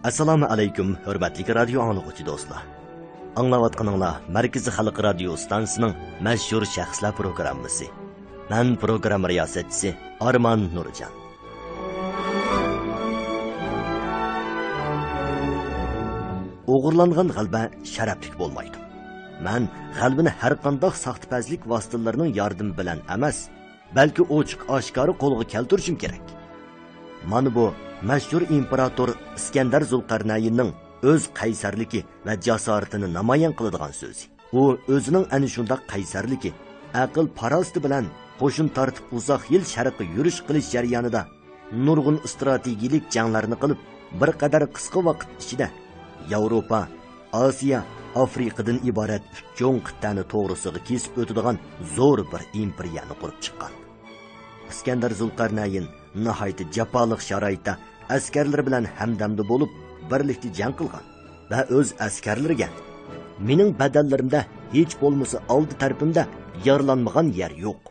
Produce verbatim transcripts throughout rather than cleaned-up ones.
ئەسسالامۇ ئەلەيكۇم، ھۆرمەتلىك رادىيو ئاڭلىغۇچى دوستلار. ئاڭلاۋاتقىنىڭلار مەركىزىي خەلق رادىيو ئىستانسىسىنىڭ مەشھۇر شەخسلەر پروگراممىسى. مەن پروگرامما رىياسەتچىسى ئارمان نۇرجان. ئوغرىلانغان غەلىبە شەرەپلىك بولمايدۇ. مەن غەلىبىنى ھەرقانداق ساختىپەزلىك ۋاسىتىلىرىنىڭ ياردىمى بىلەن ئەمەس، بەلكى ئوچۇق-ئاشكارا قولغا كەلتۈرۈشۈم كېرەك. مانا بۇ مەشھۇر ئىمپېراتور ئىسكەندەر زۇلقەرنەيننىڭ ئۆز قەيسەرلىكى ۋە جاسارىتىنى نامايان قىلىدىغان سۆزى. ئۇ ئۆزىنىڭ ئەنە شۇنداق قەيسەرلىكى، ئەقىل-پاراسىتى بىلەن قوشۇن تارتىپ ئۇزاق يىل شەرققە يۈرۈش قىلىش جەريانىدا نۇرغۇن ئىستراتېگىيىلىك جەڭلەرنى قىلىپ، بىر قەدەر قىسقا ۋاقىت ئىچىدە ياۋروپا، ئاسىيا، ئافرىقىدىن ئىبارەت ئۈچ چوڭ قىتئەنى توغرىسىغا كېسىپ ئۆتىدىغان زور بىر ئىمپېرىيەنى قۇرۇپ چىققان. ئىسكەندەر زۇلقەرنەين ناھايىتى جاپالىق شارائىتتا ئەسكەرلىرى بىلەن ھەمدەمدە بولۇپ، بىرلىكتە جەڭ قىلغان ۋە ئۆز ئەسكەرلىرىگە، «مېنىڭ بەدەنلىرىمدە ھېچ بولمىسا ئالدى تەرىپىمدە يارىلانمىغان يەر يوق.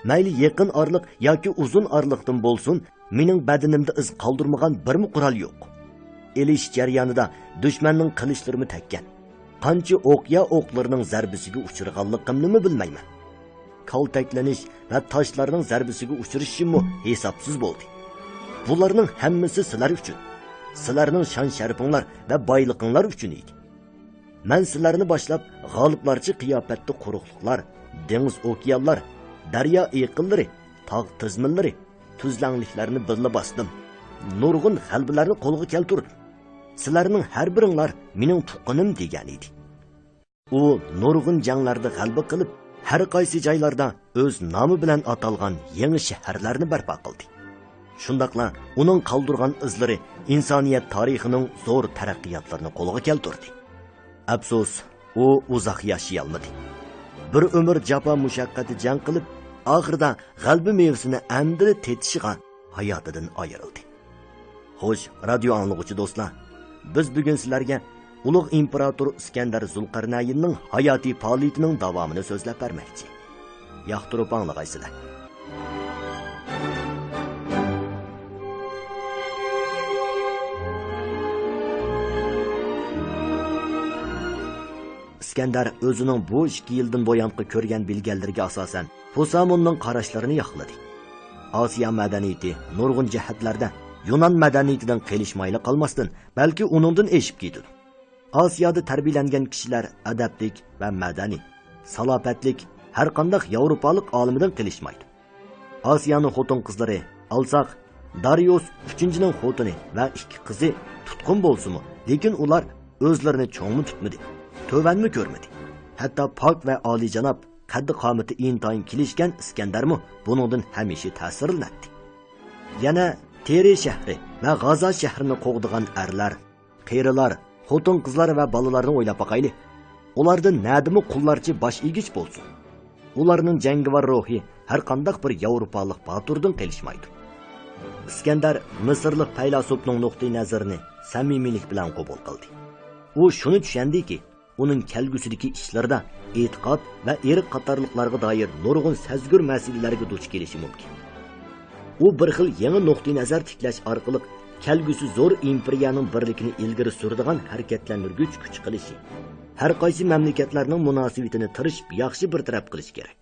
مەيلى يېقىن ئارىلىق ياكى ئۇزۇن ئارىلىقتىن بولسۇن، مېنىڭ بەدىنىمدە ئىز قالدۇرمىغان بىرمۇ قورال يوق. ئېلىش جەريانىدا دۈشمەننىڭ قىلىچلىرىمۇ تەگكەن. قانچە ئوقيا ئوقلىرىنىڭ زەربىسىگە ئۇچرىغانلىقىمنىمۇ بىلمەيمەن. كالتەكلىنىش ۋە تاشلارنىڭ زەربىسىگە ئۇچرىشىممۇ ھېسابسىز بولدى. بۇلارنىڭ ھەممىسى سىلەر ئۈچۈن، سىلەرنىڭ شان-شەرىپىڭلار ۋە بايلىقىڭلار ئۈچۈن ئىدى. مەن سىلەرنى باشلاپ، غالىبلارچە قىياپەتتە قۇرۇقلۇقلار، دېڭىز-ئوكيانلار، دەريا ئېقىنلىرى، تاغ تىزمىلىرى، تۈزلەڭلىكلەرنى بىللە باستىم. نۇرغۇن غەلىبىلەرنى قولغا كەلتۈردۈم. سىلەرنىڭ ھەر بىرىڭلار مېنىڭ تۇغقىنىم» دېگەنىدى. ئۇ نۇرغۇن جەڭلەردە غەلىبە قىلىپ، ھەر قايسى جايلاردا ئۆز نامى بىلەن ئاتالغان يېڭى شەھەرلەرنى بەرپا قىلدى. شۇنداقلا ئۇنىڭ قالدۇرغان ئىزلىرى ئىنسانىيەت تارىخىنىڭ زور تەرەققىياتلىرىنى قولغا كەلتۈردى. ئەپسۇس، ئۇ ئۇزاق ياشىيالمىدى. بىر ئۆمۈر جاپا مۇشەققەتتە جەڭ قىلىپ، ئاخىرىدا غەلىبە مېۋىسىنى ئەمدىلا تېتىشىغا ھاياتىدىن ئايرىلدى. خوش، رادىيو ئاڭلىغۇچى دوستلار، بىز بۈگۈن سىلەرگە ئۇلۇغ ئىمپېراتور ئىسكەندەر زۇلقەرنەيننىڭ ھاياتىي پائالىيىتىنىڭ داۋامىنى سۆزلەپ بەرمەكچى. ياقتۇرۇپ ئاڭلىغايسىلەر. ئىسكەندەر ئۆزىنىڭ بۇ ئىككى يىلدىن بۇيانقى كۆرگەن بىلگەنلىرىگە ئاساسەن، فۇساموننىڭ قاراشلىرىنى ياقلىدى. ئاسىيا مەدەنىيىتى نۇرغۇن جەھەتلەردە يۇنان مەدەنىيىتىدىن قېلىشمايلا قالماستىن، بەلكى ئۇنىڭدىن ئېشىپ كېتىدۇ. ئاسىيادا تەربىيەلەنگەن كىشىلەر ئەدەپلىك ۋە مەدەنىي، سالاپەتلىك، ھەرقانداق ياۋروپالىق ئالىمىدىن قېلىشمايدۇ. ئاسىيانىڭ خوتۇن-قىزلىرى ئالساق، دارىيۇس ئۈچىنچىنىڭ خوتۇنى ۋە ئىككى قىزى تۇتقۇن بولسىمۇ، لېكىن ئۇلار ئۆزلىرىنى چوڭمۇ تۇتمىدى، تۆۋەنمۇ كۆرمىدى. ھەتتا پاك ۋە ئالىيجاناب، قەددى-قامىتى ئىنتايىن كېلىشكەن ئىسكەندەرمۇ بۇنىڭدىن ھەمىشە تەسىرلىنەتتى. يەنە تېرى شەھىرى ۋە غازا شەھىرىنى قوغدىغان ئەرلەر، قېرىلار، خوتۇن-قىزلار ۋە بالىلارنى ئويلاپ باقايلى. ئۇلاردىن نەدىمۇ قۇللارچە باش ئېگىش بولسۇن؟ ئۇلارنىڭ جەڭگىۋار روھى ھەرقانداق بىر ياۋروپالىق باتۇردىن قېلىشمايدۇ. ئىسكەندەر مىسىرلىق پەيلاسوپنىڭ نۇقتىئىنەزىرىنى سەمىمىيلىك بىلەن قوبۇل قىلدى. ئۇ شۇنى چۈشەندىكى، ئۇنىڭ كەلگۈسىدىكى ئىشلىرىدا ئېتىقاد ۋە ئىرق قاتارلىقلارغا دائىر نۇرغۇن سەزگۈر مەسىلىلەرگە دۇچ كېلىشى مۇمكىن. ئۇ بىر خىل يېڭى نۇقتىئىنەزەر تىكلەش ئارقىلىق كەلگۈسى زور ئىمپېرىيەنىڭ بىرلىكىنى ئىلگىرى سۈرىدىغان ھەرىكەتلەندۈرگۈچ كۈچ قىلىشى، ھەر قايسى مەملىكەتلەرنىڭ مۇناسىۋىتىنى تىرىشىپ ياخشى بىر تەرەپ قىلىشى كېرەك.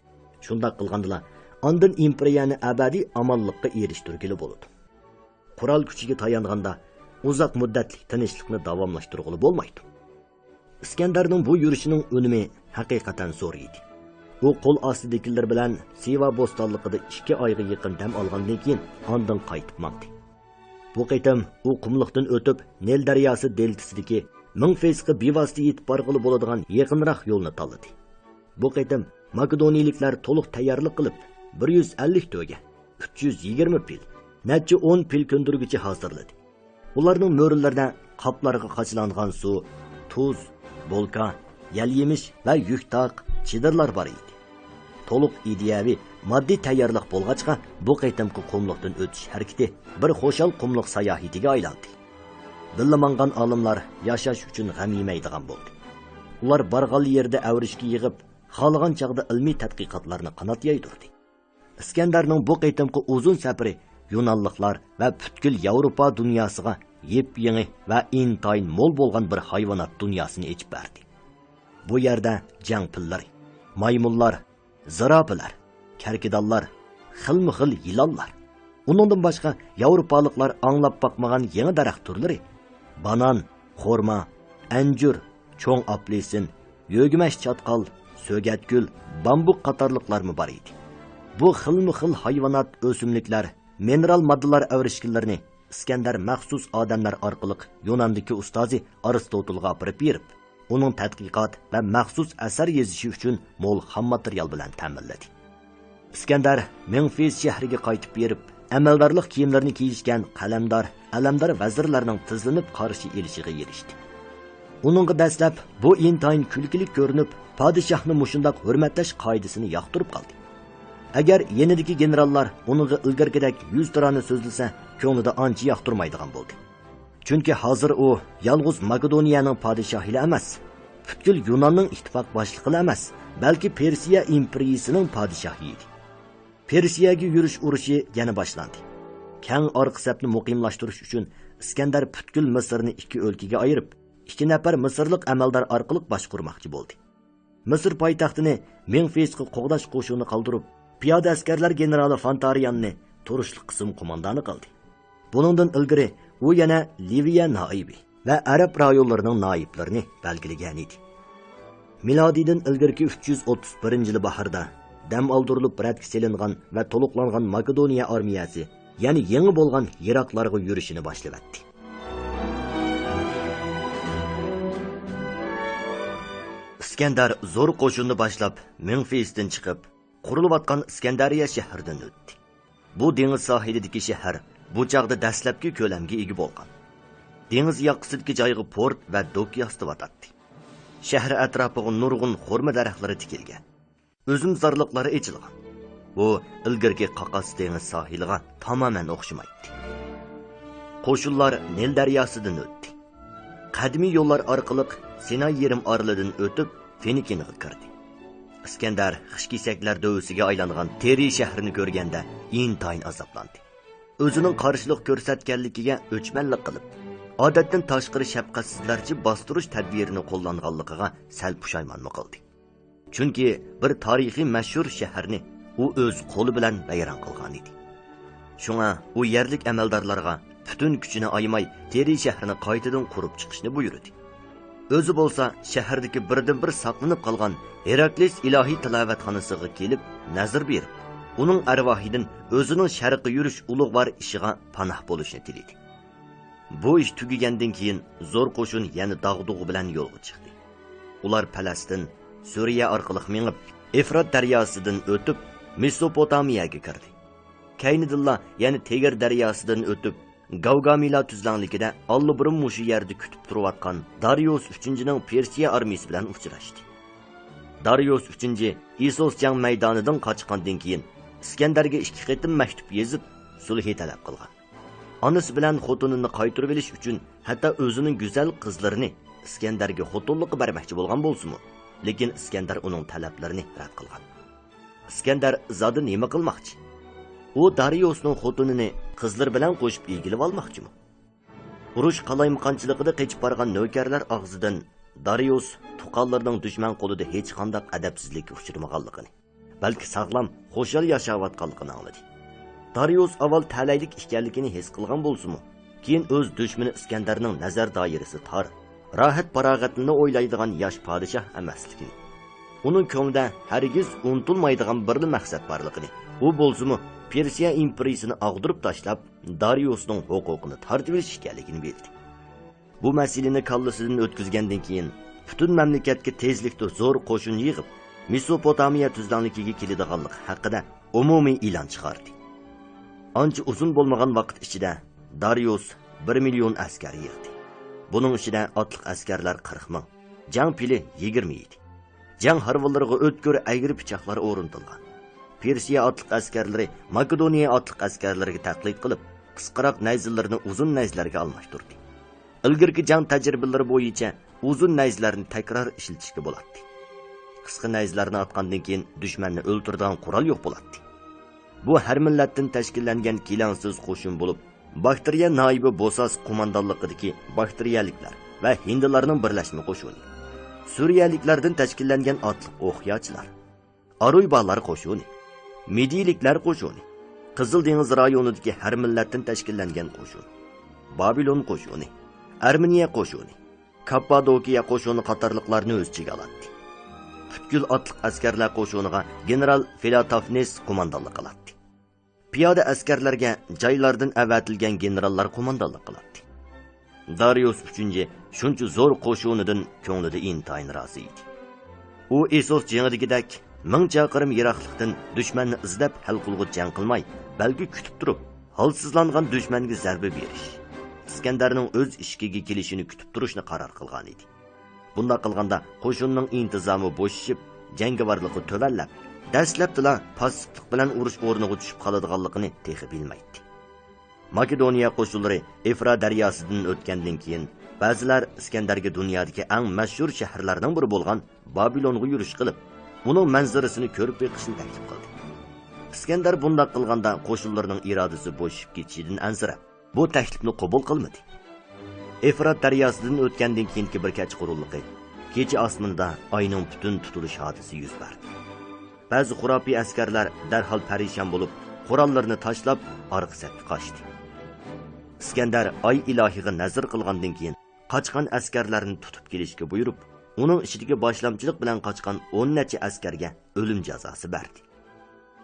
شۇنداق قىلغاندىلا، ئاندىن ئىمپېرىيەنى ئەبەدىي ئامانلىققا ئېرىشتۈرگىلى بولىدۇ. قورال كۈچىگە تايانغاندا، ئۇزاق مۇددەتلىك تىنچلىقنى داۋاملاشتۇرغىلى بولمايدۇ. ئىسكەندەرنىڭ بۇ يۈرۈشىنىڭ ئۈنۈمى ھەقىقەتەن زور ئىدى. ئۇ قول ئاستىدىكىلىرى بىلەن سىۋا بوستانلىقىدا ئىككى ئايغا يېقىن دەم ئالغاندىن كېيىن، ئاندىن قايتىپ ماڭدى. بۇ قېتىم ئۇ قۇملۇقتىن ئۆتۈپ، نىل دەرياسى دېلتىسىدىكى مىڭفېسقا بىۋاسىتە يېتىپ بارغىلى بولىدىغان يېقىنراق يولنى تاللىدى. بۇ قېتىم ماكېدونىيىلىكلەر تولۇق تەييارلىق قىلىپ، بىر يۈز ئەللىك تۆگە، ئۈچ يۈز يىگىرمە پىل، نەچچە ئون پىل كۆندۈرگۈچى ھازىرلىدى. ئۇلارنىڭ مۆرىلىرىدە قاپلارغا قاچىلانغان سۇ، تۇز، بولكا، يەل-يېمىش ۋە يۈك تاق، چېدىرلار بار ئىدى. تولۇق ئىدىيەۋى ماددىي تەييارلىق بولغاچقا، بۇ قېتىمقى قۇملۇقتىن ئۆتۈش ھەرىكىتى بىر خۇشال قۇملۇق ساياھىتىگە ئايلاندى. بىللە ماڭغان ئالىملار ياشاش ئۈچۈن غەم يېمەيدىغان بولدى. ئۇلار بارغانلا يېرىدە ئەۋرىشكە يىغىپ، خالىغان چاغدا ئىلمىي تەتقىقاتلارنى قانات يايدۇردى. ئىسكەندەرنىڭ بۇ قېتىمقى ئۇزۇن سەپىرى يۇنانلىقلار ۋە پۈتكۈل ياۋروپا دۇنياسىغا يېپيېڭى ۋە ئىنتايىن مول بولغان بىر ھايۋانات دۇنياسىنى ئېچىپ بەردى. بۇ يەردە جەڭ پىللىرى، مايمۇنلار، زىراپىلەر، كەركىدانلار، خىلمۇ خىل يىلانلار، ئۇنىڭدىن باشقا ياۋروپالىقلار ئاڭلاپ باقمىغان يېڭى دەرەخ تۈرلىرى، بانان، خورما، ئەنجۈر، چوڭ ئاپېلسىن، يۆگىمەچ چاتقال، سۆگەتگۈل، بامبۇك قاتارلىقلارمۇ بار ئىدى. بۇ خىلمۇ خىل ھايۋانات، ئۆسۈملۈكلەر، مىنېرال ماددىلار ئەۋرىشكىنلىرىنى ئىسكەندەر مەخسۇس ئادەملەر ئارقىلىق يۇناندىكى ئۇستازى ئارستوتىلغا ئاپىرىپ بېرىپ، ئۇنىڭ تەتقىقات ۋە مەخسۇس ئەسەر يېزىشى ئۈچۈن مول خام ماتېرىيال بىلەن تەمىنلىدى. ئىسكەندەر مېڭفىس شەھىرىگە قايتىپ بېرىپ، ئەمەلدارلىق كىيىملىرىنى كىيىشكەن قەلەمدار، ئەلەمدار ۋەزىرلەرنىڭ تىزلىنىپ قارشى ئېلىشىغا ئېرىشتى. ئۇنىڭغا دەسلەپ بۇ ئىنتايىن كۈلكىلىك كۆرۈنۈپ، پادىشاھنى مۇشۇنداق ھۆرمەتلەش قائىدىسىنى ياقتۇرۇپ قالدى. ئەگەر يېنىدىكى گېنېراللار ئۇنىڭغا ئىلگىرىكىدەك يۈزتۇرانە سۆزلىسە، كۆڭلىدە ئانچە ياقتۇرمايدىغان بولدى. چۈنكى ھازىر ئۇ يالغۇز ماكېدونىيەنىڭ پادىشاھىلا ئەمەس، پۈتكۈل يۇناننىڭ ئىتتىپاق باشلىقىلا ئەمەس، بەلكى پېرسىيە ئىمپېرىيىسىنىڭ پادىشاھى ئىدى. پېرسىيەگە يۈرۈش ئۇرۇشى يەنە باشلاندى. كەڭ ئارقا سەپنى مۇقىملاشتۇرۇش ئۈچۈن ئىسكەندەر پۈتكۈل مىسىرنى ئىككى ئۆلكىگە ئايرىپ، ئىككى نەپەر مىسىرلىق ئەمەلدار ئارقىلىق باشقۇرماقچى بولدى. مىسىر پايتەختىنى مېڭفىسقا قوغداش قوشۇنى قالدۇرۇپ، پىيادە ئەسكەرلەر گېنېرالى فانتارىياننى تۇرۇشلۇق قىسىم قوماندانى قىلدى. بۇنىڭدىن ئىلگىرى ئۇ يەنە لىۋىيە نائىبى ۋە ئەرەب رايونلىرىنىڭ نائىبلىرىنى بەلگىلىگەنىدى. مىلادىيدىن ئىلگىرىكى ئۈچ يۈز ئوتتۇز بىرىنچى يىلى باھاردا دەم ئالدۇرۇلۇپ رەتكە سېلىنغان ۋە تولۇقلانغان ماكېدونىيە ئارمىيەسى يەنە يېڭى بولغان يىراقلارغا يۈرۈشىنى باشلىۋەتتى. ئىسكەندەر زور قوشۇننى باشلاپ، مېڭفىستىن چىقىپ، قۇرۇلۇۋاتقان ئىسكەندەرىيە شەھىرىدىن ئۆتتى. بۇ دېڭىز ساھىلىدىكى شەھەر بۇ چاغدا دەسلەپكى كۆلەمگە ئىگە بولغان. دېڭىز ياقىسىدىكى جايغا پورت ۋە دوك ياسىتىۋاتاتتى. شەھەر ئەتراپىغا نۇرغۇن خورما دەرەخلىرى تىكىلگەن. ئۈزۈمزارلىقلار ئېچىلغان. بۇ ئىلگىرىكى قاقاس دېڭىز ساھىلىغا تامامەن ئوخشىمايتتى. قوشۇنلار نىل دەرياسىدىن ئۆتتى. قەدىمىي يوللار ئارقىلىق سىناي يېرىم ئارىلىدىن ئۆتۈپ، فىنىكىنغا كىردى. ئىسكەندەر خىش كېسەكلەر دۆۋىسىگە ئايلانغان تېرى شەھىرىنى كۆرگەندە ئىنتايىن ئازابلاندى. ئۆزىنىڭ قارشىلىق كۆرسەتكەنلىكىگە ئۆچمەنلىك قىلىپ، ئادەتتىن تاشقىرى شەپقەتسىزلەرچە باستۇرۇش تەدبىرىنى قوللانغانلىقىغا سەل پۇشايمانمۇ قىلدى. چۈنكى بىر تارىخىي مەشھۇر شەھەرنى ئۇ ئۆز قولى بىلەن ۋەيران قىلغانىدى. شۇڭا ئۇ يەرلىك ئەمەلدارلارغا پۈتۈن كۈچىنى ئايىماي تېرى شەھىرىنى قايتىدىن قۇرۇپ چىقىشنى بۇيرۇدى. ئۆزى بولسا شەھەردىكى بىردىنبىر ساقلىنىپ قالغان ھېراكلىس ئىلاھىي تىلاۋەتخانىسىغا كېلىپ نەزىر بېرىپ، ئۇنىڭ ئەرۋاھىدىن ئۆزىنىڭ شەرققە يۈرۈش ئۇلۇغۋار ئىشىغا پاناھ بولۇشنى تىلىدى. بۇ ئىش تۈگىگەندىن كېيىن زور قوشۇن يەنە داغدۇغا بىلەن يولغا چىقتى. ئۇلار پەلەستىن، سۈرىيە ئارقىلىق مېڭىپ، ئېفرات دەرياسىدىن ئۆتۈپ، مېسوپوتامىيەگە كىردى. كەينىدىنلا يەنە تېگىر دەرياسىدىن ئۆتۈپ، گاۋگامىلا تۈزلەڭلىكىدە ئاللىبۇرۇن مۇشۇ يەردە كۈتۈپ تۇرۇۋاتقان دارىيۇس ئۈچىنچىنىڭ پېرسىيە ئارمىيىسى بىلەن ئۇچراشتى. دارىيۇس ئۈچىنچى ئىسوس جەڭ مەيدانىدىن قاچقاندىن كېيىن، ئىسكەندەرگە ئىككى قېتىم مەكتۇپ يېزىپ، سۈلھى تەلەپ قىلغان. ئانىسى بىلەن خوتۇنىنى قايتۇرۇۋېلىش ئۈچۈن ھەتتا ئۆزىنىڭ گۈزەل قىزلىرىنى ئىسكەندەرگە خوتۇنلۇققا بەرمەكچى بولغان بولسىمۇ، لېكىن ئىسكەندەر ئۇنىڭ تەلەپلىرىنى رەت قىلغان. ئىسكەندەر زادى نېمە قىلماقچى؟ ئۇ دارىيۇسنىڭ خوتۇنىنى قىزلىرى بىلەن قوشۇپ ئىگىلىۋالماقچىمۇ؟ ئۇرۇش قالايمىقانچىلىقىدا قېچىپ بارغان نۆكەرلەر ئاغزىدىن دارىيۇس تۇقانلىرىنىڭ دۈشمەن قولىدا ھېچقانداق ئەدەپسىزلىككە ئۇچرىمىغانلىقىنى، بەلكى ساغلام، خۇشال ياشاۋاتقانلىقىنى ئاڭلىدى. دارىيۇس ئاۋۋال تەلەيلىك ئىكەنلىكىنى ھېس قىلغان بولسىمۇ، كېيىن ئۆز دۈشمىنى ئىسكەندەرنىڭ نەزەر دائىرىسى تار، راھەت-پاراغەتنى ئويلايدىغان ياش پادىشاھ ئەمەسلىكىنى، ئۇنىڭ كۆڭلىدە ھەرگىز ئۇنتۇلمايدىغان بىرلا مەقسەت بارلىقىنى، ئۇ بولسىمۇ پېرسىيە ئىمپېرىيىسىنى ئاغدۇرۇپ تاشلاپ، دارىيۇسنىڭ ھوقۇقىنى تارتىۋېلىش ئىكەنلىكىنى بىلدى. بۇ مەسىلىنى كاللىسىدىن ئۆتكۈزگەندىن كېيىن، پۈتۈن مەملىكەتكە تېزلىكتە زور قوشۇن يىغىپ، مېسوپوتامىيە تۈزلەڭلىكىگە كېلىدىغانلىقى ھەققىدە ئومۇمىي ئېلان چىقاردى. ئانچە ئۇزۇن بولمىغان ۋاقىت ئىچىدە دارىيۇس بىر مىليون ئەسكەر يىغدى. بۇنىڭ ئىچىدە ئاتلىق ئەسكەرلەر قىرىق مىڭ، جەڭ پىلى يىگىرمە ئىدى. جەڭ ھارۋىلىرىغا ئۆتكۈر ئەگرى پىچاقلار ئورنىتىلغان. پېرسىيە ئاتلىق ئەسكەرلىرى ماكېدونىيە ئاتلىق ئەسكەرلىرىگە تەقلىد قىلىپ، قىسقىراق نەيزىلىرىنى ئۇزۇن نەيزىلەرگە ئالماشتۇردى. ئىلگىرىكى جەڭ تەجرىبىلىرى بويىچە ئۇزۇن نەيزىلەرنى تەكرار ئىشلىتىشكە بولاتتى. قىسقا نەيزىلەرنى ئاتقاندىن كېيىن دۈشمەننى ئۆلتۈرىدىغان قورال يوق بولاتتى. بۇ ھەر مىللەتتىن تەشكىللەنگەن كېلەڭسىز قوشۇن بولۇپ، باكتىرىيە نايىبى بوساس قوماندانلىقىدىكى باكتىرىيەلىكلەر ۋە ھىندىلارنىڭ بىرلەشمە قوشۇنى، سۈرىيەلىكلەردىن تەشكىللەنگەن ئاتلىق ئوقياچىلار، ئارويبالار قوشۇنى، مىدىيلىكلەر قوشۇنى، قىزىل دېڭىز رايونىدىكى ھەر مىللەتتىن تەشكىللەنگەن قوشۇن، بابىلون قوشۇنى، ئەرمېنىيە قوشۇنى، كاپپادوكىيە قوشۇنى قاتارلىقلارنى ئۆز ئىچىگە ئالاتتى. پۈتكۈل ئاتلىق ئەسكەرلەر قوشۇنىغا گېنېرال فىلاتافنېس قوماندانلىق قىلاتتى. پىيادە ئەسكەرلەرگە جايلاردىن ئەۋەتىلگەن گېنېراللار قوماندانلىق قىلاتتى. دارىيۇس ئۈچىنچى شۇنچە زور قوشۇنىدىن كۆڭلىدە ئىنتايىن رازى ئىدى. ئۇ ئېسوس جېڭىدىكىدەك مىڭ چاقىرىم يىراقلىقتىن دۈشمەننى ئىزدەپ ھەل قىلغۇچ جەڭ قىلماي، بەلكى كۈتۈپ تۇرۇپ، ھالسىزلانغان دۈشمەنگە زەربە بېرىش، ئىسكەندەرنىڭ ئۆز ئىشىكىگە كېلىشىنى كۈتۈپ تۇرۇشنى قارار قىلغان ئىدى. بۇنداق قىلغاندا قوشۇننىڭ ئىنتىزامى بوشىشىپ، جەڭگىۋارلىقى تۆۋەنلەپ، دەسلەپتىلا پاسسىپلىق بىلەن ئۇرۇش ئورنىغا چۈشۈپ قالىدىغانلىقىنى تېخى بىلمەيتتى. ماكېدونىيە قوشۇنلىرى ئېفرات دەرياسىدىن ئۆتكەندىن كېيىن، بەزىلەر ئىسكەندەرگە دۇنيادىكى ئەڭ مەشھۇر شەھەرلەرنىڭ بىرى بولغان بابىلونغا يۈرۈش قىلىپ، ئۇنىڭ مەنزىرىسىنى كۆرۈپ بېقىشنى تەكلىپ قىلدى. ئىسكەندەر بۇنداق قىلغاندا قوشۇنلىرىنىڭ ئىرادىسى بوشىشىپ كېتىشىدىن ئەنسىرەپ، بۇ تەكلىپنى قوبۇل قىلمىدى. ئېفرات دەرياسىدىن ئۆتكەندىن كېيىنكى بىر كەچ قۇرۇللۇقى، كېچە ئاسمىنىدا ئاينىڭ پۈتۈن تۇتۇلۇش ھادىسىسى يۈز بەردى. بەزى خۇراپىي ئەسكەرلەر دەرھال پەرىشان بولۇپ، قوراللىرىنى تاشلاپ، ئارقا سەپكە قاچتى. ئىسكەندەر ئاي ئىلاھىغا نەزىر قىلغاندىن كېيىن، قاچقان ئەسكەرلەرنى تۇتۇپ كېلىشكە بۇيرۇپ، ئۇنىڭ ئىچىدىكى باشلامچىلىق بىلەن قاچقان ئون نەچچە ئەسكەرگە ئۆلۈم جازاسى بەردى.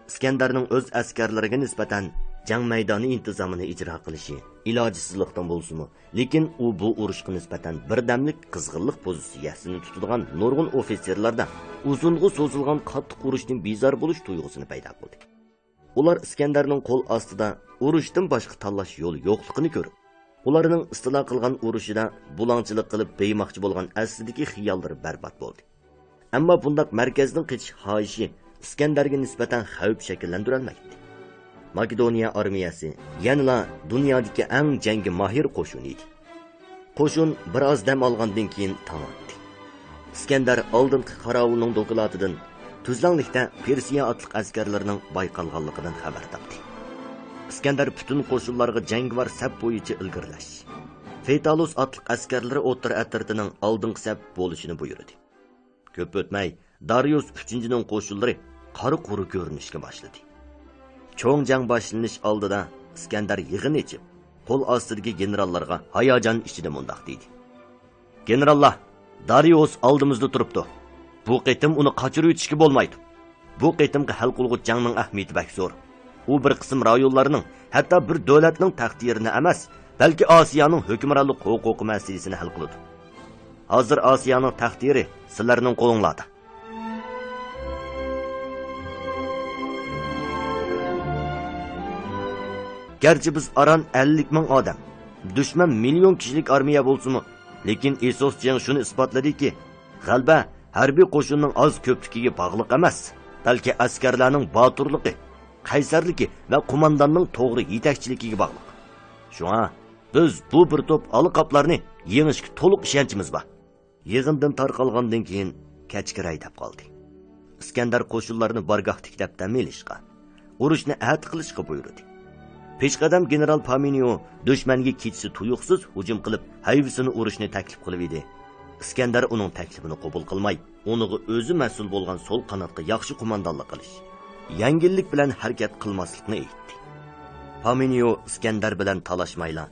ئىسكەندەرنىڭ ئۆز ئەسكەرلىرىگە نىسبەتەن جەڭ مەيدانى ئىنتىزامىنى ئىجرا قىلىشى ئىلاجسىزلىقتىن بولسىمۇ، لېكىن ئۇ بۇ ئۇرۇشقا نىسبەتەن بىردەملىك قىزغىنلىق پوزىتسىيەسىنى تۇتىدىغان نۇرغۇن ئوفىتسېرلاردا ئۇزۇنغا سوزۇلغان قاتتىق ئۇرۇشتىن بىزار بولۇش تۇيغۇسىنى پەيدا قىلدى. ئۇلار ئىسكەندەرنىڭ قول ئاستىدا ئۇرۇشتىن باشقا تاللاش يولى يوقلۇقىنى كۆرۈپ، ئۇلارنىڭ ئىستىلا قىلغان ئۇرۇشىدا بۇلاڭچىلىق قىلىپ بېيىماقچى بولغان ئەسلىدىكى خىياللىرى بەربات بولدى. ئەمما بۇنداق مەركەزدىن قېچىش خاھىشى ئىسكەندەرگە نىسبەتەن خەۋپ شەكىللەندۈرەلمەيتتى. ماكېدونىيە ئارمىيەسى يەنىلا دۇنيادىكى ئەڭ جەڭگە ماھىر قوشۇن ئىدى. قوشۇن بىر ئاز دەم ئالغاندىن كېيىن تاڭ ئاتتى. ئىسكەندەر ئالدىنقى قاراۋۇلنىڭ دوكلاتىدىن تۈزلەڭلىكتە پېرسىيە ئاتلىق ئەسكەرلىرىنىڭ بايقالغانلىقىدىن خەۋەر تاپتى. ئىسكەندەر پۈتۈن قوشۇنلارغا جەڭگىۋار سەپ بويىچە ئىلگىرىلەش، فېتالۇس ئاتلىق ئەسكەرلىرى ئوتتۇرا ئەترىتىنىڭ ئالدىنقى سەپ بولۇشىنى بۇيرۇدى. كۆپ ئۆتمەي، دارىيۇس ئۈچىنچىنىڭ قوشۇنلىرى قارا قۇرۇ كۆرۈنۈشكە باشلىدى. چوڭ جەڭ باشلىنىش ئالدىدا ئىسكەندەر يىغىن ئېچىپ، قول ئاستىدىكى گېنېراللارغا ھاياجان ئىچىدە مۇنداق دېدى: «گېنېراللار، دارىيۇس ئالدىمىزدا تۇرۇپتۇ. بۇ قېتىم ئۇنى قاچۇرۇۋېتىشكە بولمايدۇ. بۇ قېتىمقى ھەل قىلغۇچ جەڭنىڭ ئەھمىيىتى بەك زور. ئۇ بىر قىسىم رايونلارنىڭ، ھەتتا بىر دۆلەتنىڭ تەقدىرىنى ئەمەس، بەلكى ئاسىيانىڭ ھۆكۈمرانلىق ھوقۇقى مەسىلىسىنى ھەل قىلىدۇ. ھازىر ئاسىيانىڭ تەقدىرى سىلەرنىڭ قولۇڭلاردا. گەرچە بىز ئاران ئەللىك مىڭ ئادەم، دۈشمەن مىليون كىشىلىك ئارمىيە بولسىمۇ، لېكىن ئېسوس جېڭى شۇنى ئىسپاتلىدىكى، غەلىبە ھەربىي قوشۇننىڭ ئاز كۆپلۈكىگە باغلىق ئەمەس، بەلكى ئەسكەرلەرنىڭ باتۇرلۇقى، قەيسەرلىكى ۋە قومانداننىڭ توغرا يېتەكچىلىكىگە باغلىق. شۇڭا بىز بۇ بىر توپ ئالا قاپلارنى يېڭىشكە تولۇق ئىشەنچىمىز بار.» يىغىندىن تارقالغاندىن كېيىن كەچكە رەي دەپ قالدى. ئىسكەندەر قوشۇنلارنى بارگاھتىكى دەپ دەم ئېلىشقا، ئۇرۇشنى ئەتە قىلىشقا بۇيرۇدى. پېشقەدەم گېنېرال پامىنىيو دۈشمەنگە كېچىسى تۇيۇقسىز ھۇجۇم قىلىپ، ھەيۋىسىنى ئۇرۇشنى تەكلىپ قىلىۋىدى. ئىسكەندەر ئۇنىڭ تەكلىپىنى قوبۇل قىلماي، ئۇنىڭغا ئۆزى مەسئۇل بولغان سول قاناتقا ياخشى قوماندانلىق قىلىش، يەڭگىللىك بىلەن ھەرىكەت قىلماسلىقنى ئېيتتى. پامىنىيو ئىسكەندەر بىلەن تالاشمايلا،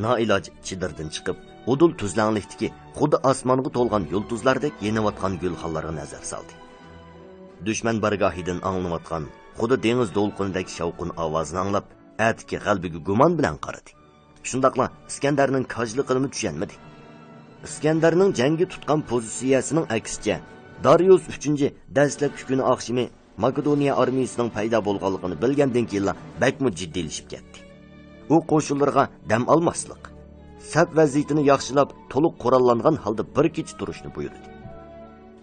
نائىلاج چېدىردىن چىقىپ، ئۇدۇل تۈزلەڭلىكتىكى خۇدا ئاسمانغا تولغان يۇلتۇزلاردەك يېنىۋاتقان گۈلخانلارغا نەزەر سالدى. دۈشمەن بارگاھىدىن ئاڭلىنىۋاتقان خۇدا دېڭىز دولقۇنىدەك شاۋقۇن ئاۋازىنى ئاڭلاپ، ئەتىكى غەلىبىگە گۇمان بىلەن قارىدى. شۇنداقلا ئىسكەندەرنىڭ كاجلىقىنىمۇ چۈشەنمىدى. ئىسكەندەرنىڭ جەڭگە تۇتقان پوزىتسىيەسىنىڭ ئەكسىچە، دارىيۇس ئۈچىنچى دەسلەپكى كۈنى ئاخشىمى ماكېدونىيە ئارمىيىسىنىڭ پەيدا بولغانلىقىنى بىلگەندىن كېيىنلا بەكمۇ جىددىيلىشىپ كەتتى. ئۇ قوشۇنلىرىغا دەم ئالماسلىق، سەپ ۋەزىيىتىنى ياخشىلاپ، تولۇق قوراللانغان ھالدا بىر كېچە تۇرۇشنى بۇيرۇدى.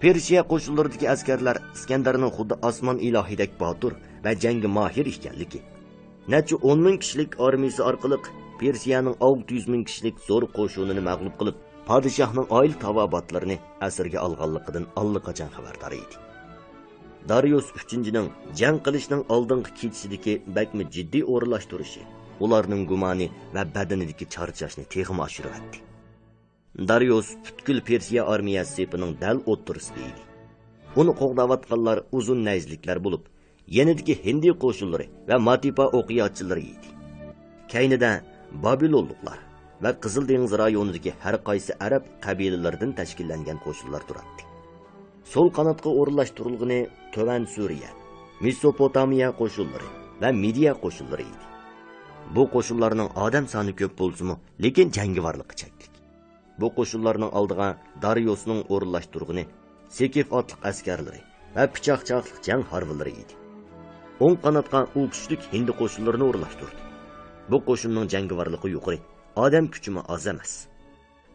پېرشىيە قوشۇنلىرىدىكى ئەسكەرلەر ئىسكەندەرنىڭ خۇددى ئاسمان ئىلاھىدەك باتۇر ۋە جەڭگە ماھىر ئىكەنلىكى، نەچچە ئون مىڭ كىشىلىك ئارمىيىسى ئارقىلىق پېرشىيەنىڭ ئالتە يۈز مىڭ كىشىلىك زور قوشۇنىنى مەغلۇپ قىلىپ، پادىشاھنىڭ ئائىلە تاۋابىئاتلىرىنى ئەسىرگە ئالغانلىقىدىن ئاللىقاچان خەۋەردار ئىدى. دارىيۇس ئۈچىنچىنىڭ جەڭ قىلىشنىڭ ئالدىنقى كېچىسىدىكى بەكمۇ جىددىي ئورۇنلاشتۇرۇشى، ئۇلارنىڭ گۇمانى ۋە بەدىنىدىكى چارچاشنى تېخىمۇ ئاشۇرۇۋەتتى. دارىيۇس پۈتكۈل پېرسىيە ئارمىيەسى سېپىنىڭ دەل ئوتتۇرىسىدا ئىدى. ئۇنى قوغداۋاتقانلار ئۇزۇن نەيزىلىكلەر بولۇپ، يېنىدىكى ھىندى قوشۇنلىرى ۋە ماتىپا ئوقياچىلىرى ئىدى. كەينىدە بابىلونلۇقلار ۋە قىزىل دېڭىز رايونىدىكى ھەر قايسى ئەرەب قەبىلىلىرىدىن تەشكىللەنگەن قوشۇنلار تۇراتتى. سول قاناتقا ئورۇنلاشتۇرۇلغىنى تۆۋەن سۈرىيە، مېسوپوتامىيە قوشۇنلىرى ۋە مىدىيە قوشۇنلىرى ئىدى. بۇ قوشۇنلارنىڭ ئادەم سانى كۆپ بولسىمۇ، لېكىن جەڭگىۋارلىقى چەكلىك. بۇ قوشۇنلارنىڭ ئالدىغا دارىيۇسنىڭ ئورۇنلاشتۇرغىنى سېكىف ئاتلىق ئەسكەرلىرى ۋە پىچاق چاقلىق جەڭ ھارۋىلىرى ئىدى. ئوڭ قاناتقا ئۇ كۈچلۈك ھىندى قوشۇنلىرىنى ئورۇنلاشتۇردى. بۇ قوشۇننىڭ جەڭگىۋارلىقى يۇقىرى، ئادەم كۈچىمۇ ئاز ئەمەس.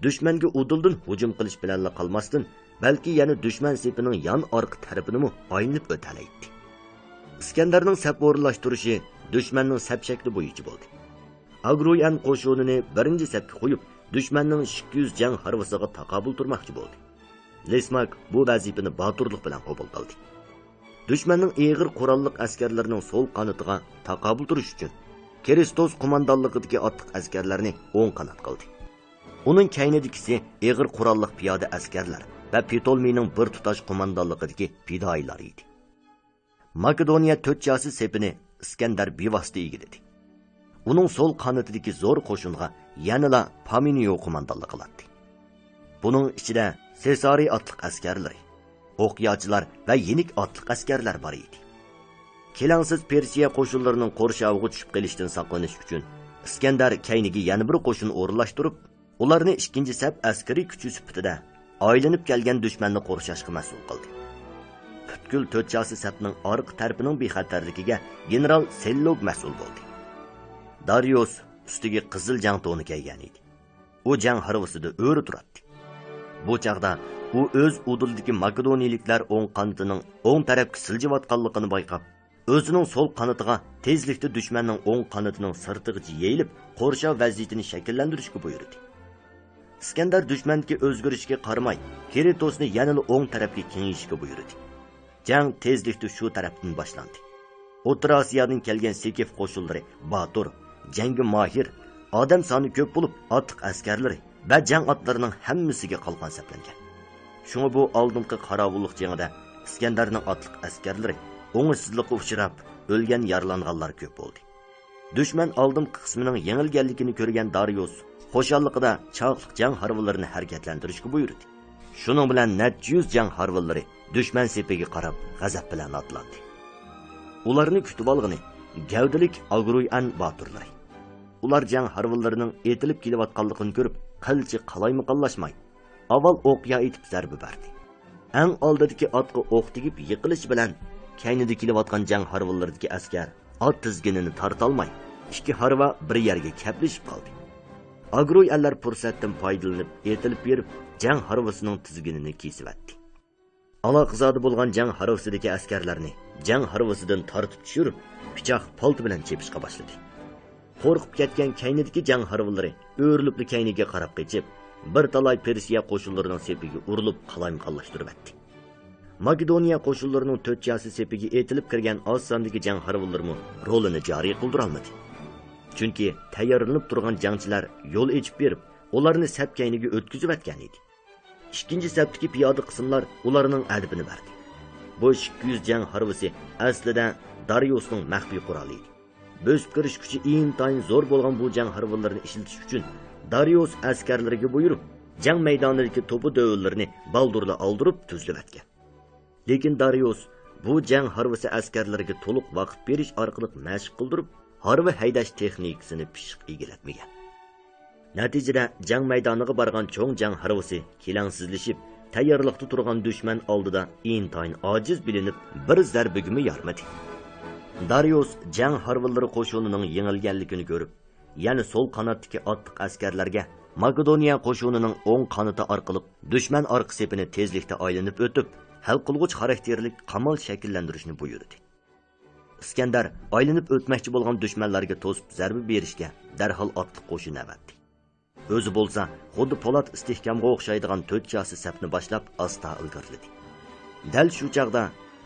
دۈشمەنگە ئۇدۇلدىن ھۇجۇم قىلىش بىلەنلا قالماستىن، بەلكى يەنە دۈشمەن سېپىنىڭ يان ئارقا تەرىپىنىمۇ ئايلىنىپ ئۆتەلەيتتى. ئىسكەندەرنىڭ سەپ ئورۇنلاشتۇرۇشى دۈشمەننىڭ سەپ شەكلى بويىچە بولدى. ئاگرويەن قوشۇنىنى بىرىنچى سەپكە قويۇپ، دۈشمەننىڭ ئىككى يۈز جەڭ ھارۋىسىغا تاقابىل تۇرماقچى بولدى. لىسماك بۇ ۋەزىپىنى باتۇرلۇق بىلەن قوبۇل قىلدى. دۈشمەننىڭ ئېغىر قوراللىق ئەسكەرلىرىنىڭ سول قانىتىغا تاقابىل تۇرۇش ئۈچۈن، كىرىستوس قوماندانلىقىدىكى ئاتلىق ئەسكەرلەرنى ئوڭ قانات قىلدى. ئۇنىڭ كەينىدىكىسى ئېغىر قوراللىق پىيادە ئەسكەرلەر ۋە پتولمېينىڭ بىر تۇتاش قوماندانلىقىدىكى پىدائىيلار ئىدى. ماكېدونىيە تۆت چاسى سېپىنى ئىسكەندەر بىۋاسىتە ئىگىلىدى. ئۇنىڭ سول قانىتىدىكى زور قوشۇنغا يەنىلا پامىنىيو قوماندانلىق قىلاتتى. بۇنىڭ ئىچىدە سېسارىي ئاتلىق ئەسكەرلىرى، ئوقياچىلار ۋە يېنىك ئاتلىق ئەسكەرلەر بار ئىدى. كېلەڭسىز پېرسىيە قوشۇنلىرىنىڭ قورشاۋىغا چۈشۈپ قېلىشتىن ساقلىنىش ئۈچۈن، ئىسكەندەر كەينىگە يەنە بىر قوشۇن ئورۇنلاشتۇرۇپ، ئۇلارنى ئىككىنچى سەپ ئەسكىرىي كۈچى سۈپىتىدە ئايلىنىپ كەلگەن دۈشمەننى قورشاشقا مەسئۇل قىلدى. پۈتكۈل تۆت چاسى سەپنىڭ ئارقا تەرىپىنىڭ بىخەتەرلىكىگە گېنېرال سېللوگ مەسئۇل بولدى. دارىيۇس ئۈستىگە قىزىل جەڭ تونى كىيگەن ئىدى. ئۇ جەڭ ھارۋىسىدا ئۆرە تۇراتتى. بۇ چاغدا ئۇ ئۆز ئۇدۇلىدىكى ماكېدونىيىلىكلەر ئوڭ قانىتىنىڭ ئوڭ تەرەپكە سىلجىۋاتقانلىقىنى بايقاپ، ئۆزىنىڭ سول قانىتىغا تېزلىكتە دۈشمەننىڭ ئوڭ قانىتىنىڭ سىرتىغىچە يېيىلىپ، قورشاۋ ۋەزىيىتىنى شەكىللەندۈرۈشكە بۇيرۇدى. ئىسكەندەر دۈشمەندىكى ئۆزگىرىشكە قارىماي، كىرىتوسنى يەنىلا ئوڭ تەرەپكە كېڭىيىشكە بۇيرۇدى. جەڭ تېزلىكتە شۇ تەرەپتىن باشلاندى. ئوتتۇرا ئاسىيادىن كەلگەن سېكىف قوشۇنلىرى باتۇر، جەڭگە ماھىر، ئادەم سانى كۆپ بولۇپ، ئاتلىق ئەسكەرلىرى ۋە جەڭ ئاتلىرىنىڭ ھەممىسىگە قالقان سەپلەنگەن. شۇڭا بۇ ئالدىنقى قاراۋۇللۇق جېڭىدە ئىسكەندەرنىڭ ئاتلىق ئەسكەرلىرى ئوڭۇشسىزلىققا ئۇچراپ، ئۆلگەن، يارىلانغانلار كۆپ بولدى. دۈشمەن ئالدىنقى قىسمىنىڭ يېڭىلگەنلىكىنى كۆرگەن دارىيۇس خۇشاللىقىدا چاقلىق جەڭ ھارۋىلىرىنى ھەرىكەتلەندۈرۈشكە بۇيرۇدى. شۇنىڭ بىلەن نەچچە يۈز جەڭ ھارۋىلىرى دۈشمەن سېپىگە قاراپ غەزەپ بىلەن ئاتلاندى. ئۇلارنى كۈتۈۋالغىنى گەۋدىلىك ئاگرويئان باتۇرلىرى. ئۇلار جەڭ ھارۋىلىرىنىڭ ئېتىلىپ كېلىۋاتقانلىقىنى كۆرۈپ، قىلچە قالايمىقانلاشماي، ئاۋۋال ئوقيا ئېتىپ زەربە بەردى. ئەڭ ئالدىدىكى ئاتقا ئوق تېگىپ يىقىلىشى بىلەن، كەينىدە كېلىۋاتقان جەڭ ھارۋىلىرىدىكى ئەسكەر ئات تىزگىنىنى تارتالماي، ئىككى ھارۋا بىر يەرگە كەپلىشىپ قالدى. ئاگرويئانلار پۇرسەتتىن پايدىلىنىپ ئېتىلىپ بېرىپ، جەڭ ھارۋىسىنىڭ تىزگىنىنى كېسىۋەتتى. ئالاقىزادە بولغان جەڭ ھارۋىسىدىكى ئەسكەرلەرنى جەڭ ھارۋىسىدىن تارتىپ چۈشۈرۈپ، پىچاق پالتا بىلەن چېپىشقا باشلىدى. قورقۇپ كەتكەن كەينىدىكى جەڭ ھارۋىلىرى ئۆرۈلۈپلا كەينىگە قاراپ قېچىپ، بىر تالاي پېرسىيە قوشۇنلىرىنىڭ سېپىگە ئۇرۇلۇپ قالايمىقانلاشتۇرۇۋەتتى. ماكېدونىيە قوشۇنلىرىنىڭ تۆت چاسى سېپىگە ئېتىلىپ كىرگەن ئاز ساندىكى جەڭ ھارۋىلىرىمۇ رولىنى جارى قىلدۇرالمىدى. چۈنكى تەييارلىنىپ تۇرغان جەڭچىلەر يول ئېچىپ بېرىپ، ئۇلارنى سەپ كەينىگە ئۆتكۈزۈۋەتكەن ئىدى. ئىككىنچى سەپتىكى پىيادە قىسىملار ئۇلارنىڭ ئەدىپىنى بەردى. بۇ ئىككى يۈز جەڭ ھارۋىسى ئەسلىدە دارىيۇسنىڭ مەخپىي قورالى ئىدى. بۆسۈپ كىرىش كۈچى ئىنتايىن زور بولغان بۇ جەڭ ھارۋىلىرىنى ئىشلىتىش ئۈچۈن دارىيۇس ئەسكەرلىرىگە بۇيرۇپ، جەڭ مەيدانىدىكى توپا دۆۋىلىرىنى بالدۇرلا ئالدۇرۇپ تۈزلىۋەتكەن. لېكىن دارىيۇس بۇ جەڭ ھارۋىسى ئەسكەرلىرىگە تولۇق ۋاقىت بېرىش ئارقىلىق مەشىق قىلدۇرۇپ، ھارۋا ھەيدەش تېخنىكىسىنى پىششىق ئىگىلەتمىگەن. نەتىجىدە، جەڭ مەيدانىغا بارغان چوڭ جەڭ ھارۋىسى كېلەڭسىزلىشىپ، تەييارلىقتا تۇرغان دۈشمەن ئالدىدا ئىنتايىن ئاجىز بىلىنىپ، بىر زەربىگىمۇ يارىمىدى. دارىيۇس جەڭ ھارۋىلىرى قوشۇنىنىڭ يېڭىلگەنلىكىنى كۆرۈپ، يەنە سول قاناتتىكى ئاتلىق ئەسكەرلەرگە ماكېدونىيە قوشۇنىنىڭ ئوڭ قانىتى ئارقىلىق دۈشمەن ئارقا سېپىنى تېزلىكتە ئايلىنىپ ئۆتۈپ، ھەل قىلغۇچ خاراكتېرلىك قامال شەكىللەندۈرۈشنى بۇيرۇدى. ئىسكەندەر ئايلىنىپ ئۆتمەكچى بولغان دۈشمەنلەرگە توسۇپ زەربە بېرىشكە دەرھال ئاتلىق قوشۇن ئەۋەتتى. ئۆزى بولسا خۇددى پولات ئىستىھكامغا ئوخشايدىغان تۆت چاسى سەپنى باشلاپ ئاستا ئىلگىرىلىدى. دەل شۇ چاغدا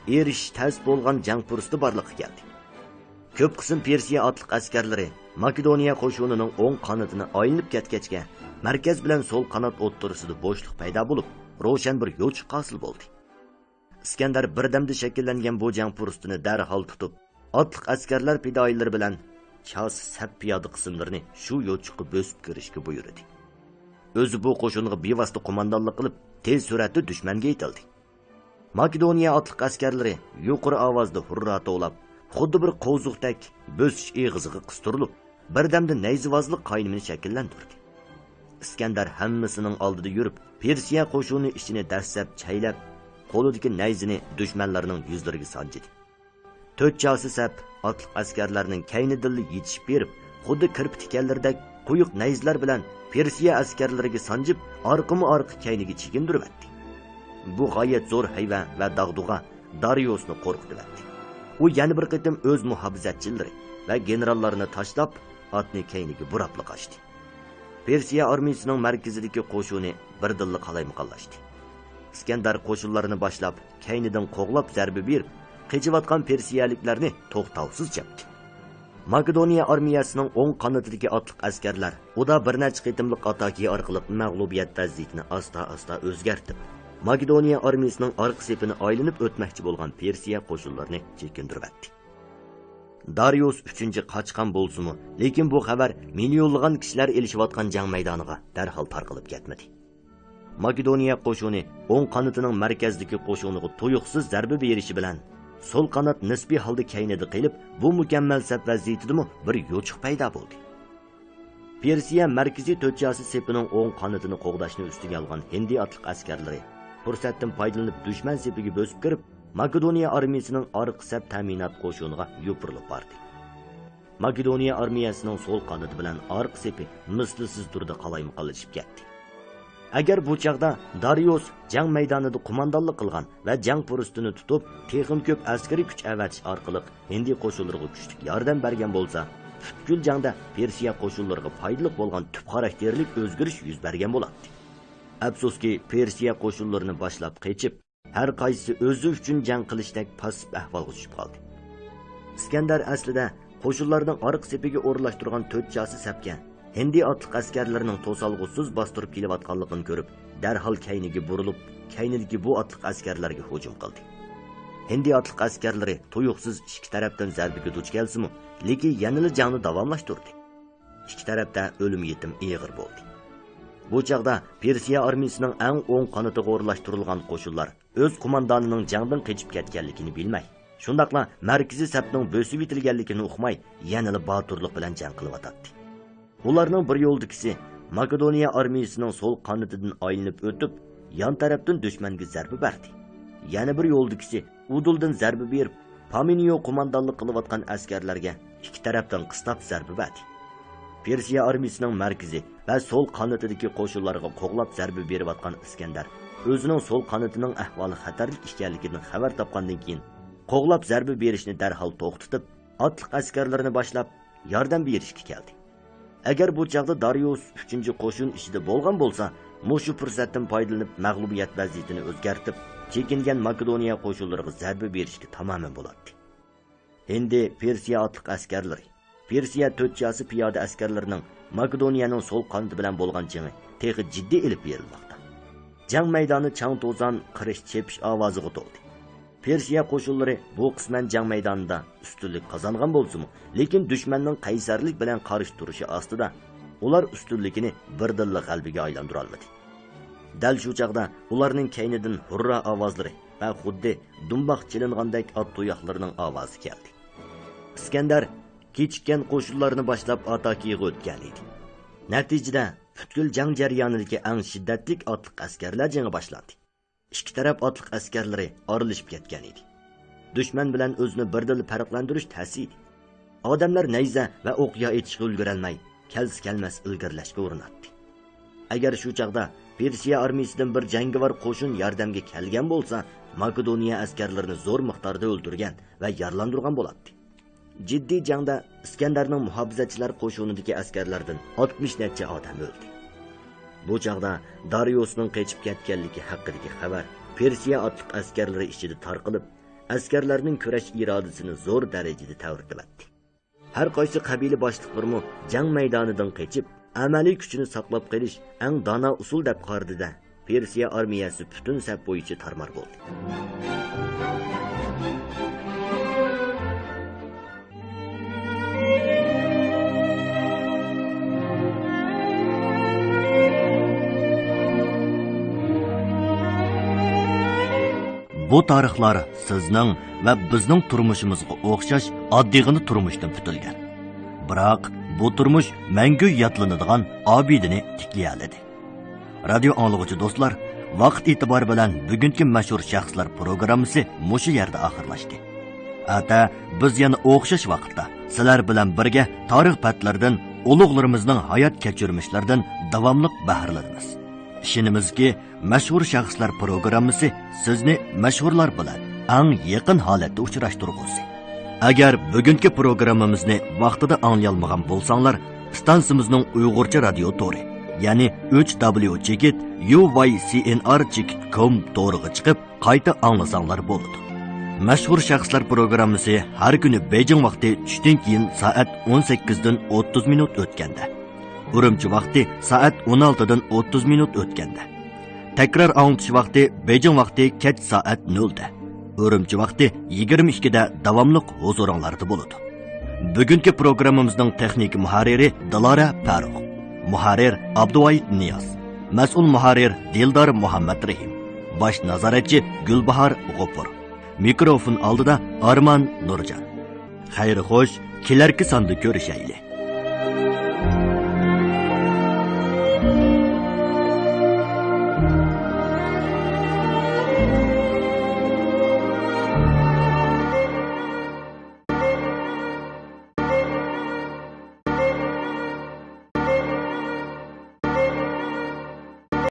ئېرىشىش تەس بولغان جەڭ پۇرسىتى بارلىققا كەلدى. كۆپ قىسىم پېرسىيە ئاتلىق ئەسكەرلىرى ماكېدونىيە قوشۇنىنىڭ ئوڭ قانىتىنى ئايلىنىپ كەتكەچكە، مەركەز بىلەن سول قانات ئوتتۇرىسىدا بوشلۇق پەيدا بولۇپ، روشەن بىر يوچۇق ھاسىل بولدى. ئىسكەندەر بىردەمدە شەكىللەنگەن بۇ جەڭ پۇرسىتىنى دەرھال تۇتۇپ، ئاتلىق ئەسكەرلەر پىدائىيلىرى بىلەن چاسى سەپ پىيادە قىسىملىرىنى شۇ يوچۇققا بۆسۈپ كىرىشكە بۇيرۇدى. ئۆزى بۇ قوشۇنغا بىۋاسىتە قوماندانلىق قىلىپ، تېز سۈرئەتتە دۈشمەنگە يېتىلدى. ماكېدونىيە ئاتلىق ئەسكەرلىرى يۇقىرى ئاۋازدا ھۇررا توۋلاپ، خۇددى بىر قوزۇقتەك بۆسۈش ئېغىزىغا قىستۇرۇلۇپ، بىردەمدە نەيزىۋازلىق قاينىمىنى شەكىللەندۈردى. ئىسكەندەر ھەممىسىنىڭ ئالدىدا يۈرۈپ، پېرسىيە قوشۇنى ئىچىنى دەسسەپ چەيلەپ، قولىدىكى نەيزىنى دۈشمەنلەرنىڭ يۈزلىرىگە سانجىدى. تۆت چاسى سەپ ئاتلىق ئەسكەرلەرنىڭ كەينىدىنلا يېتىشىپ بېرىپ، خۇددى كىرپىك تىكەنلىرىدەك قويۇق نەيزىلەر بىلەن پېرسىيە ئەسكەرلىرىگە سانجىپ، ئارقىمۇ ئارقا كەينىگە چېكىندۈرۈۋەتتى. بۇ غايەت زور ھەيۋە ۋە داغدۇغا دارىيۇسنى قورقۇتۇۋەتتى. ئۇ يەنە بىر قېتىم ئۆز مۇھاپىزەتچىلىرى ۋە گېنېراللارنى تاشلاپ، ئاتنى كەينىگە بۇراپلا قاچتى. پېرسىيە ئارمىيىسىنىڭ مەركىزىدىكى قوشۇنى بىردىنلا قالايمىقانلاشتى. ئىسكەندەر قوشۇنلارنى باشلاپ، كەينىدىن قوغلاپ زەربە بېرىپ، قېچىۋاتقان پېرسىيەلىكلەرنى توختاۋسىز چەپتى. ماكېدونىيە ئارمىيەسىنىڭ ئوڭ قانىتىدىكى ئاتلىق ئەسكەرلەر ئۇدا بىر نەچچە قېتىملىق ئاتاكا ئارقىلىق مەغلۇبىيەت ۋەزىيىتىنى ئاستا-ئاستا ئۆزگەرتىپ، ماكېدونىيە ئارمىيىسىنىڭ ئارقا سېپىنى ئايلىنىپ ئۆتمەكچى بولغان پېرسىيە قوشۇنلىرىنى چېكىندۈرۈۋەتتى. دارىيۇس ئۈچىنچى قاچقان بولسىمۇ، لېكىن بۇ خەۋەر مىليونلىغان كىشىلەر ئېلىشىۋاتقان جەڭ مەيدانىغا دەرھال تارقىلىپ كەتمىدى. ماكېدونىيە قوشۇنى ئوڭ قانىتىنىڭ مەركەزدىكى قوشۇنىغا تۇيۇقسىز زەربە بېرىشى بىلەن، سول قانات نىسپىي ھالدا كەينىدە قېلىپ، بۇ مۇكەممەل سەپ ۋەزىيىتىدىمۇ بىر يوچۇق پەيدا بولدى. پېرسىيە مەركىزىي تۆت چاسى سېپىنىڭ ئوڭ قانىتىنى قوغداشنى ئۈستىگە ئالغان ھىندى ئاتلىق ئەسكەرلىرى پۇرسەتتىن پايدىلىنىپ، دۈشمەن سېپىگە بۆسۈپ كىرىپ، ماكېدونىيە ئارمىيىسىنىڭ ئارقا سەپ تەمىنات قوشۇنىغا يوپۇرۇلۇپ باردى. ماكېدونىيە ئارمىيەسىنىڭ سول قانىتى بىلەن ئارقا سېپى مىسلىسىز تۈردە قالايمىقانلىشىپ كەتتى. ئەگەر بۇ چاغدا دارىيۇس جەڭ مەيدانىدا قوماندانلىق قىلغان ۋە جەڭ پۇرسىتىنى تۇتۇپ، تېخىمۇ كۆپ ئەسكىرىي كۈچ ئەۋەتىش ئارقىلىق ھىندى قوشۇنلىرىغا كۈچلۈك ياردەم بەرگەن بولسا، پۈتكۈل جەڭدە پېرسىيە قوشۇنلىرىغا پايدىلىق بولغان تۈپ خاراكتېرلىك ئۆزگىرىش يۈز بەرگەن بولاتتى. ئەپسۇسكى، پېرسىيە قوشۇنلىرىنى باشلاپ قېچىپ، ھەر قايسىسى ئۆزى ئۈچۈن جەڭ قىلىشتەك پاسسىپ ئەھۋالغا چۈشۈپ قالدى. ئىسكەندەر ئەسلىدە قوشۇنلارنىڭ ئارقا سېپىگە ئورۇنلاشتۇرغان تۆت چاسى سەپكە ھىندى ئاتلىق ئەسكەرلىرىنىڭ توسالغۇسىز باستۇرۇپ كېلىۋاتقانلىقىنى كۆرۈپ، دەرھال كەينىگە بۇرۇلۇپ، كەينىدىكى بۇ ئاتلىق ئەسكەرلەرگە ھۇجۇم قىلدى. ھىندى ئاتلىق ئەسكەرلىرى تۇيۇقسىز ئىككى تەرەپتىن زەربىگە دۇچ كەلسىمۇ، لېكىن يەنىلا جەڭنى داۋاملاشتۇردى. ئىككى تەرەپتە ئۆلۈم يېتىم ئېغىر بولدى. بۇ چاغدا پېرسىيە ئارمىيىسىنىڭ ئەڭ ئوڭ قانىتىغا ئورۇنلاشتۇرۇلغان قوشۇنلار ئۆز قوماندانىنىڭ جەڭدىن قېچىپ كەتكەنلىكىنى بىلمەي، شۇنداقلا مەركىزىي سەپنىڭ بۆسۈۋېتىلگەنلىكىنى ئۇقماي، يەنىلا باتۇرلۇق بىلەن جەڭ قىلىۋاتاتتى. ئۇلارنىڭ بىر يولدىكىسى ماكېدونىيە ئارمىيىسىنىڭ سول قانىتىدىن ئايلىنىپ ئۆتۈپ، يان تەرەپتىن دۈشمەنگە زەربە بەردى. يەنە بىر يولدىكىسى ئۇدۇلدىن زەربە بېرىپ، پامىنيو قوماندانلىق قىلىۋاتقان ئەسكەرلەرگە ئىككى تەرەپتىن قىستاپ زەربە بەردى. پېرسىيە ئارمىيىسىنىڭ مەركىزى ۋە سول قانىتىدىكى قوشۇنلارغا قوغلاپ زەربە بېرىۋاتقان ئىسكەندەر ئۆزىنىڭ سول قانىتىنىڭ ئەھۋالى خەتەرلىك ئىكەنلىكىدىن خەۋەر تاپقاندىن كېيىن، قوغلاپ زەربە بېرىشنى دەرھال توختىتىپ، ئاتلىق ئەسكەرلىرىنى باشلاپ، ياردەم بېرىشكە كەلدى. ئەگەر بۇ چاغدا دارىيۇس ئۈچىنچى قوشۇن ئىچىدە بولغان بولسا، مۇشۇ پۇرسەتتىن پايدىلىنىپ، مەغلۇبىيەت ۋەزىيىتىنى ئۆزگەرتىپ، چېكىنگەن ماكېدونىيە قوشۇنلىرىغا زەربە بېرىشكە تامامەن بولاتتى. ھىندى پېرسىيە ئاتلىق ئەسكەرلىرى، پېرسىيە تۆت چاسى پىيادە ئەسكەرلىرىنىڭ ماكېدونىيەنىڭ سول قانىتى بىلەن بولغان جېڭى تېخى جىددىي ئېلىپ بېرىلماقتا. جەڭ مەيدانى چاڭ-توزان، قىرىش-چېپىش ئاۋازىغا تولدى. پېرسىيە قوشۇنلىرى بۇ قىسمەن جەڭ مەيدانىدا ئۈستۈنلۈك قازانغان بولسىمۇ، لېكىن دۈشمەننىڭ قەيسەرلىك بىلەن قارشى تۇرۇشى ئاستىدا، ئۇلار ئۈستۈنلۈكىنى بىردىنلا غەلىبىگە ئايلاندۇرالمىدى. دەل شۇ چاغدا ئۇلارنىڭ كەينىدىن ھۇررا ئاۋازلىرى ۋە خۇددى دۇمباق چېلىنغاندەك ئات تۇياقلىرىنىڭ ئاۋازى كەلدى. ئىسكەندەر كېچىككەن قوشۇنلارنى باشلاپ ئاتاكىغا ئۆتكەن ئىدى. نەتىجىدە، پۈتكۈل جەڭ جەريانىدىكى ئەڭ شىددەتلىك ئاتلىق ئەسكەرلەر جېڭى باشلاندى. ئىككى تەرەپ ئاتلىق ئەسكەرلىرى ئارىلىشىپ كەتكەن ئىدى. دۈشمەن بىلەن ئۆزىنى بىردىنلا پەرقلەندۈرۈش تەس ئىدى. ئادەملەر نەيزە ۋە ئوقيا ئېتىشقا ئۈلگۈرەلمەي، كەلسە كەلمەس ئىلگىرىلەشكە ئۇرۇناتتى. ئەگەر شۇ چاغدا پېرسىيە ئارمىيىسىدىن بىر جەڭگىۋار قوشۇن ياردەمگە كەلگەن بولسا، ماكېدونىيە ئەسكەرلىرىنى زور مىقداردا ئۆلتۈرگەن ۋە يارىلاندۇرغان بولاتتى. جىددىي جەڭدە ئىسكەندەرنىڭ مۇھاپىزەتچىلەر قوشۇنىدىكى ئەسكەرلەردىن ئاتمىش نەچچە ئادەم ئۆلدى. بۇ چاغدا دارىيۇسنىڭ قېچىپ كەتكەنلىكى ھەققىدىكى خەۋەر پېرسىيە ئاتلىق ئەسكەرلىرى ئىچىدە تارقىلىپ، ئەسكەرلەرنىڭ كۈرەش ئىرادىسىنى زور دەرىجىدە تەۋرىتىۋەتتى. ھەر قايسى قەبىلە باشلىقلىرىمۇ جەڭ مەيدانىدىن قېچىپ، ئەمەلىي كۈچىنى ساقلاپ قېلىش ئەڭ دانا ئۇسۇل دەپ قارىدى-دە، پېرسىيە ئارمىيەسى پۈتۈن سەپ بويىچە تارمار بولدى. بۇ تارىخلار سىزنىڭ ۋە بىزنىڭ تۇرمۇشىمىزغا ئوخشاش ئاددىيغىنا تۇرمۇشتىن پۈتۈلگەن. بىراق، بۇ تۇرمۇش مەڭگۈ يادلىنىدىغان ئابىدىنى تىكلىيەلىدى. رادىيو ئاڭلىغۇچى دوستلار، ۋاقىت ئېتىبارى بىلەن بۈگۈنكى مەشھۇر شەخسلەر پروگراممىسى مۇشۇ يەردە ئاخىرلاشتى. ئەتە بىز يەنە ئوخشاش ۋاقىتتا سىلەر بىلەن بىرگە تارىخ بەتلىرىدىن، ئۇلۇغلىرىمىزنىڭ ھايات كەچۈرمىشلىرىدىن داۋاملىق بەھرىلىنىمىز. ئىشىنىمىزكى، مەشھۇر شەخسلەر پروگراممىسى سىزنى مەشھۇرلار بىلەن ئەڭ يېقىن ھالەتتە ئۇچراشتۇرغۇسى. ئەگەر بۈگۈنكى پروگراممىمىزنى ۋاقتىدا ئاڭلىيالمىغان بولساڭلار، ئىستانسىمىزنىڭ ئۇيغۇرچە رادىيو تورى، يەنى ئۈچ دابليۇ چېكىت يۇ ۋاي سى ئېن ئار چېكىت كوم تورىغا چىقىپ، قايتا ئاڭلىساڭلار بولىدۇ. مەشھۇر شەخسلەر پروگراممىسى ھەر كۈنى بېيجىڭ ۋاقتى چۈشتىن كېيىن سائەت ئون سەككىزدىن ئوتتۇز مىنۇت ئۆتكەندە، ئۈرۈمچى ۋاقتى سائەت ئون ئالتىدىن ئوتتۇز مىنۇت ئۆتكەندە، تەكرار ئاڭلىتىش ۋاقتى بېيجىڭ ۋاقتى كەچ سائەت نۆلدە، ئۈرۈمچى ۋاقتى يىگىرمە ئىككىدە داۋاملىق ھۇزۇرۇڭلاردا بولىدۇ. بۈگۈنكى پروگراممىمىزنىڭ تېخنىك مۇھەررىرى دىلارا پەرۇق، مۇھەررىر ئابدۇۋايىت نىياز، مەسئۇل مۇھەررىر دىلدار مۇھەممەترېھىم، باش نازارەتچى گۈلباھار غوپۇر، مىكروفون ئالدىدا ئارمان نۇرجان. خەير خوش، كېلەركى ساندا كۆرۈشەيلى.